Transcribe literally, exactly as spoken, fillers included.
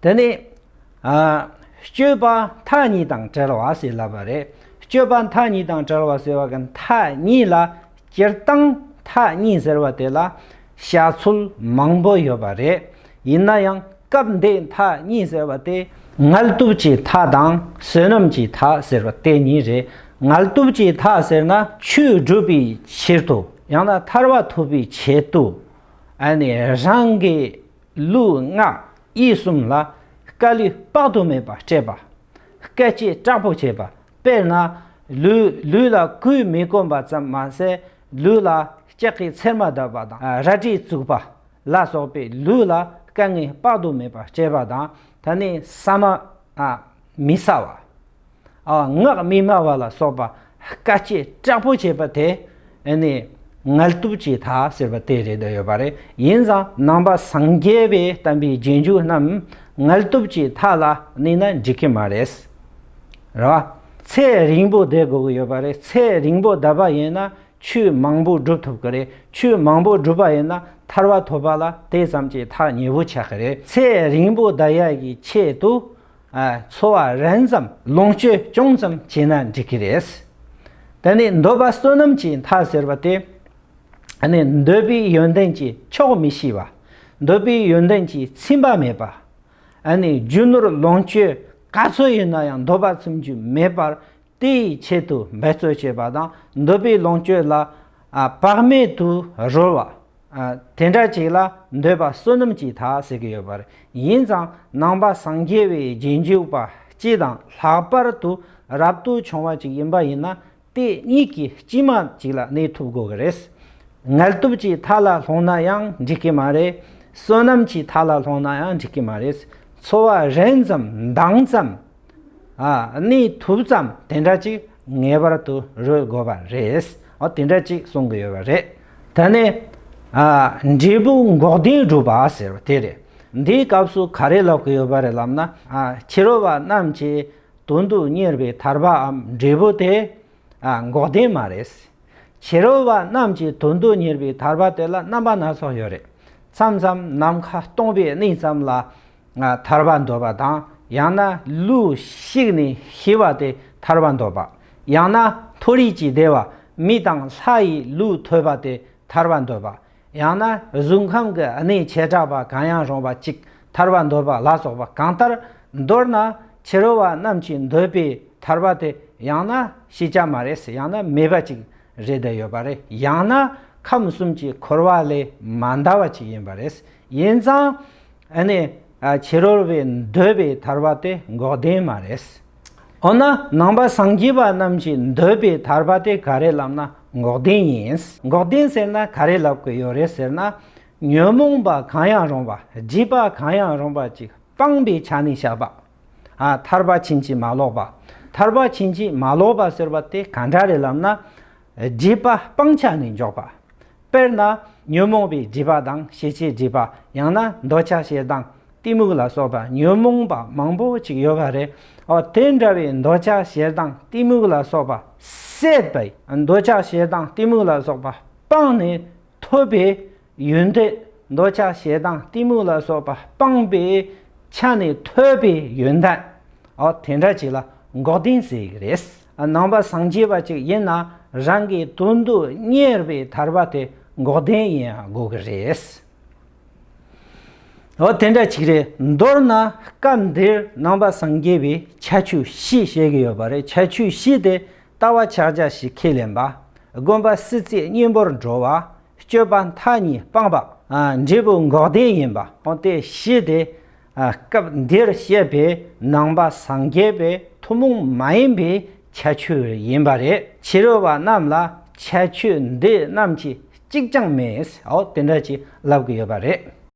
དེ་ནས་ཨ་སྤྱོད་པ་མཐའ་གཉིས་དང་བྲལ་བ་ཟེར་ལབ་པ་རེད། སྤྱོད་པ་མཐའ་གཉིས་དང་བྲལ་བ་ཟེར་བ་གི་མཐའ་གཉིས་ལ་སྤྱིར་བཏང་མཐའ་གཉིས་ཟེར་བ་དེ་ལ་བཤད་ཚུལ་མང་པོ་ཡོད་པ་རེད། ཡིན་ན་ཡང་སྐབས་འདིའི་མཐའ་གཉིས་ཟེར་བ་དེ་ངལ་དུབ་ཀྱི་མཐའ་དང་བསོད་ནམས་ཀྱི་མཐའ་ཟེར་བ་དེ་གཉིས་རེད། ངལ་དུབ་ཀྱི་མཐའ་ཟེར་ན་ཆོས་སྒྲུབ་པའི་ཆེད་དུ་ཡང་ན་ཐར་པ་ཐོབ་པའི་ཆེད་དུ་ཨ་ནི་རང་གི་ལུས་ངག་ཡིད་གསུམ་ལ་དཀའ་ལས་དཔག་ཏུ་མེད་པ་སྤྲད་པ། དཀའ་སྤྱད་དྲག་པོ་བྱེད་པ། དཔེར་ན་ལུས་ལུས་ལ་གོས་མི་གོན་པ་ཙམ་མ་ཟད་ལུས་ལ་ལྕགས་ཀྱི་ཚེར་མ་བརྡབས་པ་དང་རལ་གྲི་བཙུགས་པ་ལ་སོགས་པའི་ལུས་ལ་དཀའ་ངལ་དཔག་ཏུ་མེད་པ་སྤྲད་པ་དང་། ད་ནི་ཟ་མ་ཨ་མི་ཟ་བ། ཨ་ངག་མི་སྨྲ་བ་ལ་སོགས་པ་དཀའ་སྤྱད་དྲག་པོ་བྱེད་པ་དེ་ཨ་ནི་ངལ་དུབ་ཀྱི་མཐའ་ཟེར་བ་དེ་རེད་ཡོད་པ་རེད། ཡིན་ཙང་ནང་པ་སངས་རྒྱས་པའི་བསྟན་པའི་རྗེས་འཇུག་རྣམས་ངལ་དུབ་ཀྱི་མཐའ་ལ་གནས་ན་འགྲིག་གི་མ་རེད། རེད་བ། ཚེ་རིང་པོ་བསྡད་དགོས་ཀྱི་ཡོད་པ་རེད། ཚེ་རིང་པོ་བསྡད་པ་ཡིན་ན་ཆོས་མང་པོ་སྒྲུབ་ཐུབ་ཀྱི་རེད། ཆོས་མང་པོ་སྒྲུབ་པ་ཡིན་ན་ཐར་པ་ཐོབ་པ་ལ་དེ་ཙམ་གྱི་ཐག་ཉེ་པོ་ཆགས་ཀྱི་རེད། ཚེ་རིང་པོ་བསྡད་ཡག་གི་ཆེད་དུ་ཨ་འཚོ་བ་རན་ཙམ་ལོངས་སྤྱོད་ཅུང་ཙམ་བྱས་ན་འགྲིག་གི་རེད། དེ་ནས་འདོད་པ་བསོད་ནམས་ཀྱི་མཐའ་ཟེར་བ་དེ་ཨ་ནི་འདོད་པའི་ཡོན་ཏན་གྱི་ཕྱོགས་མི་ཤེས་པ། འདོད་པའི་ཡོན་ཏན་གྱི་ཚིམ་པ་མེད་པ། ཨ་ནི་རྒྱུ་ནོར་ལོངས་སྤྱོད་ག་ཚོད་ཡིན་ན་ཡང་འདོད་པ་ཚིམ་རྒྱུ་མེད་པར་དེའི་ཆེད་དུ་འབད་རྩོལ་བྱེད་པ་དང་འདོད་པའི་ལོངས་སྤྱོད་ལ་ཨ་བག་མེད་དུ་རོལ་བ། ཨ་དེ་འདྲ་ཅིག་ལ་འདོད་པ་བསོད་ནམས་ཀྱི་མཐའ་ཟེར་གྱི་ཡོད་པ་རེད། ཡིན་ཙང་ནང་པ་སངས་རྒྱས་པའི་རྗེས་འཇུག་པ་སྤྱི་དང་ལྷག་པར་དུ་རབ་ཏུ་བྱུང་བ་ཅིག་ཡིན་པ་ཡིན་ན་དེ་གཉིས་ཀྱི་དཀྱིལ་མ་ཅིག་ལ་གནས་ཐུབ་དགོས་ཀྱི་རེད། ངལ་དུབ་ཀྱི་མཐའ་ལ་ལྷུང་ན་ཡང་འགྲིག་གི་མ་རེད། བསོད་ནམས་ཀྱི་མཐའ་ལ་ལྷུང་ན་ཡང་འགྲིག་གི་མ་རེད། འཚོ་བ་རན་ཙམ་འདང་ཙམ། ཨ་གནས་ཐུབ་ཙམ་དེ་འདྲ་ཅིག་ངེས་པར་དུ་རོལ་དགོས་པ་རེད། ཨ་དེ་འདྲ་ཅིག་གསུང་གི་ཡོད་པ་རེད། ད་ནས་ཨ་འབྲས་བུ་འགོག་བདེན་སྒྲུབ་པ་ཟེར་བ་དེ་རེད། འདིའི་སྐབས་སུ་ག་རེ་ལབ་ཀྱི་ཡོད་པ་རེད་ལབ་ན། ཨ་ཕྱི་རོལ་པ་རྣམས་ཀྱི་དོན་དུ་གཉེར་བའི་ཐར་པའམ་འབྲས་བུ་དེ་ཨ་འགོག་བདེན་མ་རེད། ཕྱི་རོལ་པ་རྣམས་ཀྱི་དོན་དུ་གཉེར་བའི་ཐར་པ་དེ་ལ་རྣམ་པ་སྣ་ཚོགས་ཡོད་རེད། མཚམས་མཚམས་ནམ་མཁའ་སྟོང་པའི་གནས་ཙམ་ལ་ཨ་ཐར་པ་འདོད་པ་དང་། ཡང་ན་ལུས་ཤིག་ནས་ཤི་བ་དེ་ཐར་པ་འདོད་པ། ཡང་ན་མཐོ་རིས་ཀྱི་བདེ་བ་མི་དང་ལྷ་ཡི་ལུས་ཐོབ་པ་དེ་ཐར་པ་འདོད་པ། ཡང་ན་གཟུགས་ཁམས་ཀྱི་གནས་བྱེ་བྲག་པ་གང་ཡང་རུང་བ་གཅིག་ཐར་པ་འདོད་པ་ལ་སོགས་པ། གང་ལྟར་མདོར་ན་ཕྱི་རོལ་པ་རྣམས་ཀྱིས་འདོད་པའི་ཐར་པ་དེ་ཡང་ན་ཤེས་བྱ་མ་རེད། ཡང་ན་མེད་པ་ཅིག་རེད་བསྡད་ཡོད་པ་རེད། ཡང་ན་ཁམས་གསུམ་གྱི་འཁོར་བ་ལས་མ་འདའ་བ་ཅིག་ཡིན་པ་རེད། ཡིན་ཙང་ཨ་ནི་ཨ་ཕྱི་རོལ་པས་འདོད་པའི་ཐར་པ་དེ་འགོག་བདེན་མ་རེད། འོ་ན་ནང་པ་སངས་རྒྱས་པ་རྣམས་ཀྱིས་འདོད་པའི་ཐར་པ་དེ་ག་རེ་ལབ་ན་འགོག་བདེན་ཡིན། འགོག་བདེན་ཟེར་ན་ག་རེ་ལབ་དགོས་ཡོད་རེད་ཟེར་ན། ཉོན་མོངས་པ་གང་ཡང་རུང་བ་སྒྱིད་པ་གང་ཡང་རུང་བ་ཅིག་སྤངས་པའི་ཆ་ནས་བཤད་པ། ཨ་ཐར་པ་ཕྱིན་ཅི་མ་ལོག་པ། ཐར་པ་ཕྱིན་ཅི་མ་ལོག་པ་ཟེར་བ་དེ་ག་འདྲ་རེད་ལབ་ན། སྒྱིད་པ་སྤང་བྱ་ནས་འཇོག་པ། དཔེར་ན་ཉོན་མོངས་པའི་སྒྱིད་པ་དང་ཤེས་བྱའི་སྒྱིད་པ། ཡང་ན་འདོད་ཆགས་ཞེ་སྡང་གཏི་མུག་ལ་སོགས་པ་ཉོན་མོངས་པ་མང་པོ་ཅིག་ཡོད་པ་རེད། འོ་དེ་འདྲ་བའི་འདོད་ཆགས་ཞེ་སྡང་གཏི་མུག་ལ་སོགས་པ་བསད་པའི། འདོད་ཆགས་ཞེ་སྡང་གཏི་མུག་ལ་སོགས་པ་སྤངས་ནས་ཐོབ་པའི་ཡོན་ཏན། འདོད་ཆགས་ཞེ་སྡང་གཏི་མུག་ལ་སོགས་པ་སྤངས་པའི་ཆ་ནས་ཐོབ་པའི་ཡོན་ཏན། འོ་དེ་འདྲ་ཅིག་ལ་འགོག་བདེན་ཟེར་གྱི་རེད། ནང་པ་སངས་རྒྱས་པ་ཅིག་ཡིན་ན་རང་གི་དོན་དུ་གཉེར་བའི་ཐར་པ་དེ་འགོག་བདེན་ཡིན་ཡང་དགོས་ཀྱི་རེད། འོ་དེ་འདྲ་ཅིག་རེད། མདོར་ན་སྐབས་འདིར་ནང་པ་སངས་རྒྱས་པའི་ཁྱད་ཆོས་བཞི་བཤད་ཀྱི་ཡོད་པ་རེད། ཁྱད་ཆོས་བཞི་དེ་ལྟ་བ་ཕྱག་རྒྱ་བཞི་ཁས་ལེན་པ། སྒོམ་པ་སྲིད་རྩེ་གཉེན་པོར་འགྲོ་བ། སྤྱོད་པ་མཐའ་གཉིས་སྤངས་པ། ཨ་འབྲས་བུ་འགོག་བདེན་ཡིན་པ། འོ་དེ་བཞི་དེ་ཨ་སྐབས་འདིར་བཤད་པའི་ནང་པ་སངས་རྒྱས་པའི་ཐུན་མོང་མ་ཡིན་པའི་ཁྱད་ཆོས་ཡིན་པ་རེད། ཕྱི་རོལ་པ་རྣམས་ལ་ཁྱད་ཆོས་འདི་རྣམས་ཀྱི་གཅིག་ཀྱང་མེད། འོ་དེ་འདྲ་ཅིག་ལབ་ཀྱི་ཡོད་པ་རེད།